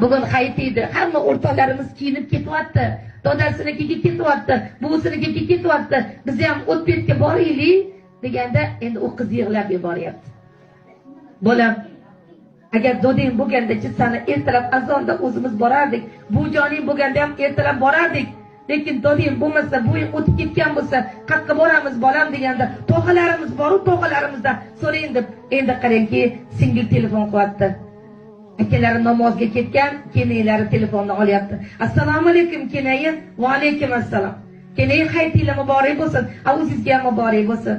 Bugun hayit edi, hamma o'rtoqlarimiz kiyinib ketyapti, dodasinikiga ketyapti, buvisinikiga ketyapti, biz ham o'tbetga boraylik deganda, endi u qiz yig'lab yuboryapti. Bolam, agar dodang bo'lgandachi, sani ertalab azonda o'zimiz borardik, buvijoning bo'lganda ham ertalab borardik, lekin dodang bo'lmasa, buving o'tib ketgan bo'lsa, qayerga boramiz, bolam deganda, tog'alarimiz boru, tog'alarimizdan so'rang deb, endi qarangki, singil telefon qilyapti. Akalari namozga ketgan, kelinlari telefonni olyapti. Assalomu alaykum, kenayi. Va alaykum assalom. Kenayi, hayitinglar muborak bo'lsin. A, o'zingizga ham muborak bo'lsin.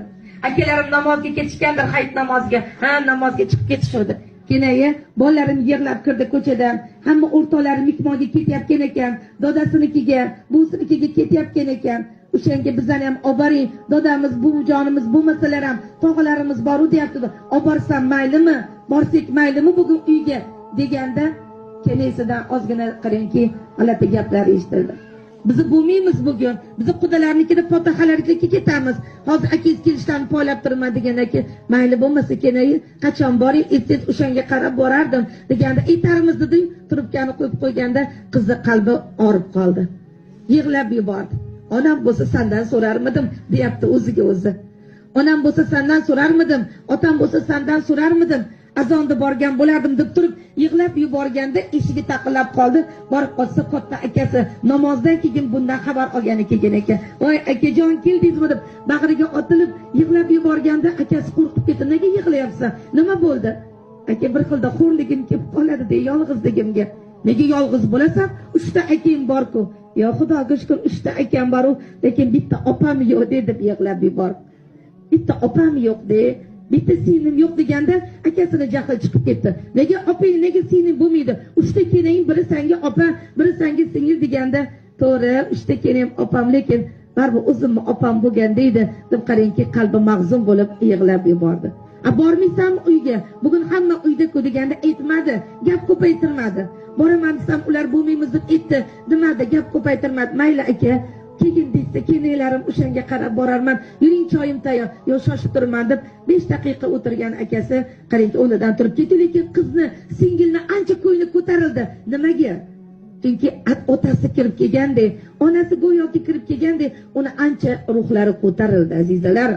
Akalarim namozga ketishgandir, hayit namoziga. Ha, namozga chiqib ketishuvdi. Kenayi, bolalarim yig'lab kirdi ko'chadan. Hamma o'rtoqlari mehmonga ketayotgan ekan, dodasinikiga, buvisinikiga ketayotgan ekan. O'shanga bizani ham olib boring, dodamiz, buvijonimiz bo'lmasalar ham tog'alarimiz boru deyapti. Olib borsam maylimi? Borsak maylimi bugun uyga? Deganda kelisidan ozgina qarangki, g'alati gaplar eshitildi. Bizni bo'lmaymiz bugun. Bizni qudalarnikida fotihalarga ketamiz. Hozir akangiz kelishdan poylab turman degandan keyin, mayli bo'lmasa kenayi, qachon boring, aytsangiz o'shanga qarab borardim deganda, aytarmiz dedi, trubkani qo'yib qo'yganda qizni qalbi og'rib qoldi. Yig'lab yubordi. Onam bo'lsa sandan so'rarmidim deyapti o'ziga o'zi. Onam bo'lsa sandan so'rarmidim, otam bo'lsa sandan so'rarmidim. Azonda borgan bo'lardim deb turib yig'lab yuborganda eshigi taqillab qoldi. Borib qolsa katta akasi namozdan keyin bundan xabar olgani kelgan ekan. Voy akajon, keldingizmi deb bag'riga otilib yig'lab yuborganda akasi qo'rqib ketdi. Nega yig'layapsan? Nima bo'ldi? Aka, bir xilda xo'rligim kelib qoladi de yolg'izligimga. Nega yolg'iz bo'lasan? 3 ta akang bor-ku. Yo, Xudoga shukr, 3 ta akam bor-u, lekin bitta opam yo'q deb yig'lab yubordi. Bitta opam yo'q de. Bitta singlim yo'q deganda akasini jahli chiqib ketdi. Nega opang, nega singling bo'lmaydi? 3 ta keling, biri senga opa, biri senga singil deganda, to'g'ri, 3 ta keling opam, lekin baribir o'zimni opam bo'lgan deydi deb qarangki, qalbi mahzun bo'lib yig'lab yubordi. A, bormaysanmi uyga? Bugun hamma uyda-ku deganda aytmadi, gap ko'paytirmadi. Boraman desam ular bo'lmaymiz deb aytdi, demadi, gap ko'paytirmadi. Mayli aka, keyin desa kelinlarim o'shanga qarab borarman, yuring choyim tayyor, yo shoshib turman deb 5 daqiqa o'tirgan akasi qarang o'rnidan turib ketdi, lekin qizni, singilni ancha ko'ngli ko'tarildi. Nimaga? Chunki otasi kirib kelgandek, onasi go'yoki kirib kelgandek, uni ancha ruhlari ko'tarildi, azizlar.